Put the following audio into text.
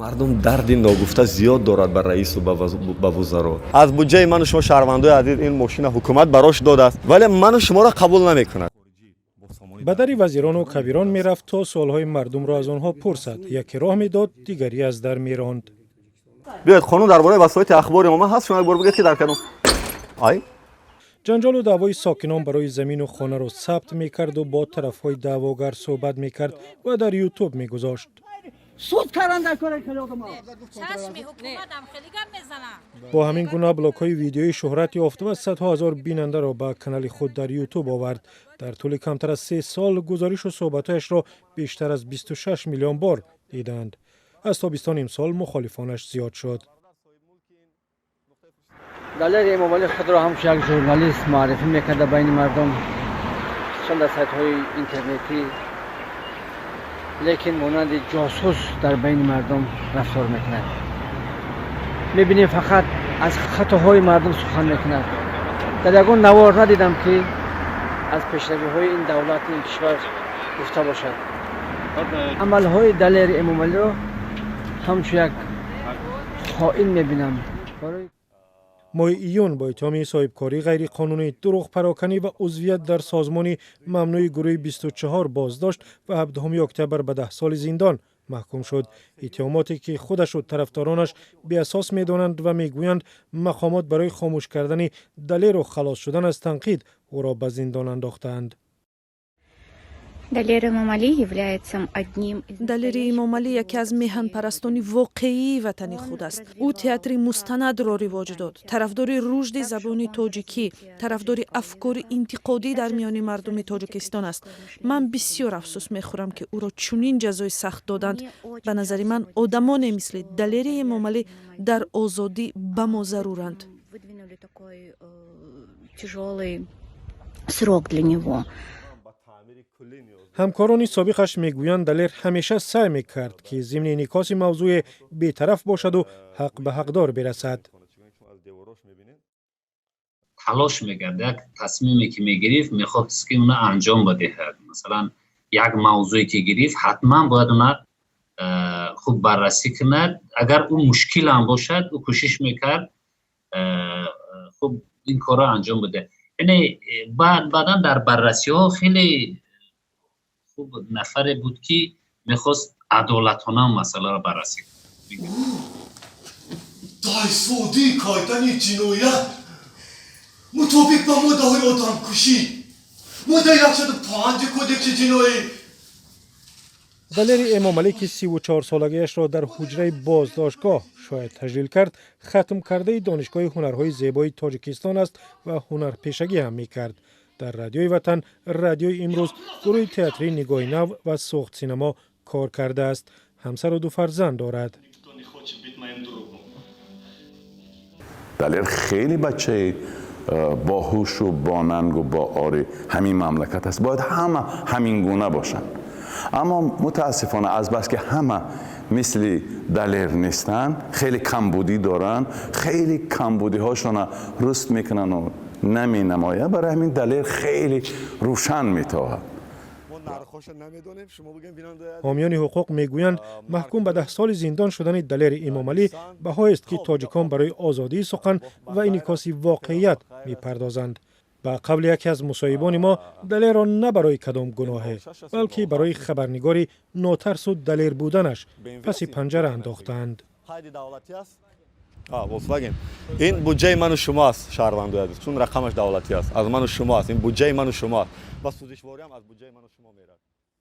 Мардум дарди ногуфта зиёд дорад ба раису ба вузаро. Аз буҷаи ману шумо, шаҳрвандои азиз, ин мошина ҳукумат барош додааст, вале ману шуморо қабул намекунад. Ба дари вазирону кабирон мерафт, то суолҳои мардумро аз онҳо пурсад. Яке роҳ медод, дигарӣ аз дар меронд. Биёед, қонун дар бораи васоити ахбори омма ҳаст, шумо як бор бигӯед, ки дар кадом ай. Ҷанҷолу даъвои сокинон барои замину хонаро сабт мекарду бо тарафҳои даъвогар суҳбат мекард ва дар Ютуб мегузошт. Суд кардан дар кори хеле. Чашми ҳукуматам хеле гап мезанам. Бо ҳамин гуна блогҳои видеоӣ шӯҳрат ёфт ва садҳо ҳазор бинандаро ба канали худ дар Ютуб овард. Дар тӯли камтар аз 3 сол гузоришу суҳбатҳояшро бештар аз 26 миллион бор диданд. Аз тобистони имсол мухолифонаш зиёд шуд. Далери Эмомалӣ худро ҳамчун як журналист муаррифӣ мекарда байни мардум, хусусан дар сайтҳои интернетӣ, лекин монанди ҷосус дар байни мардум рафтор мекунад. Мебинем, фақат аз хатоҳои мардум сухан мекунад. Дар ягон навор надидам, ки аз пешравиҳои ин давлат, ин кишвар гуфта бошад. Амалҳои Далери Эмомалиро ҳамчун як хоин мебинам. Моҳи июн бо иттиҳоми соҳибкории ғайриқонунӣ, дурӯғпароканӣ ва узвият дар созмони мамнӯи гурӯҳи 24 боздошт ва 17 октябр ба 10 соли зиндон маҳкум шуд. Иттиҳомоте, ки худашу тарафдоронаш беасос медонанд ва мегӯянд, мақомот барои хомӯш кардани Далеру халос шудан аз танқид ӯро ба зиндон андохтаанд. Далер Эмомалӣ является одним из Далери Эмомалӣ яке аз меҳанпарастони воқеии ватани худ аст. Ӯ театри мустанадро ривоҷ дод, тарафдори рушди забони тоҷикӣ, тарафдори афкори интиқодӣ дар миёни мардуми Тоҷикистон аст. Ман бисёр афсӯс мехӯрам, ки ӯро чунин ҷазои сахт доданд. Ба назари ман, одамоне мисли Далери Эмомалӣ дар озодӣ ба мо заруранд. Выдвинули такой тяжелый срок для него. Ҳамкорони собиқаш мегӯянд, Далер ҳамеша саъй мекард, ки зимни инъикоси мавзӯе бетараф бошаду ҳақ ба ҳақдор бирасад. Талош мекард, як тасмиме ки мегирифт, мехост, ки уна анҷом бидиҳад. Масалан, як мавзӯе ки гирифт, ҳатман бояд уна хуб баррасӣ кунад. Агар ӯ мушкилам бошад, ӯ кӯшиш мекард, хуб ин корро анҷом бидиҳад. Яъне баъдан дар баррасиҳо хеле хуб нафаре буд, ки мехост адолатона масъаларо баррасӣ кунад. Дай кардани ҷиноят мутобиқ ба моддаҳои одамкушӣ, моддаи 105 Кодекси ҷиноӣ. Далери Эмомалӣ, ки 34-солагиашро дар ҳуҷраи боздоштгоҳ шояд таҷлил кард, хатмкардаи Донишгоҳи ҳунарҳои зебои Тоҷикистон аст ва ҳунарпешагӣ ҳам мекард. Дар Радиои Ватан, Радиои Имрӯз, гурӯҳи театрии Нигоҳи нав ва Суғд синемо кор кардааст. Ҳамсару ду фарзанд дорад. Никто не хочет быть моим другом. Далер хеле бачаи боҳушу бонангу боори ҳамин мамлакат аст. Бояд ҳама ҳамин гуна бошанд, аммо мутаассифона, азбаски ҳама мисли Далер нестанд, хеле камбудӣ доранд, хеле камбудиҳошона руст мекунанду наменамояд. Барои ҳамин Далер хеле рӯшан метоҳад. Ҳомиёни ҳуқуқ мегӯянд, маҳкум ба 10 соли зиндон шудани Далери Эмомалӣ баҳоест, ки тоҷикон барои озодии сухан ва инъикоси воқеият мепардозанд. Ба қавли яке аз мусоҳибони мо, Далерро на барои кадом гуноҳе, балки барои хабарнигори нотарсу далер буданаш паси панҷара андохтаанд. Volkswagen. Ин буҷаи ману шумо аст, шаҳрвандои азиз, чун рақамаш давлатӣ аст, аз ману шумо аст. Ин буҷаи ману шумо аст ва сӯзишвориам аз буҷаи ману шумо меравад.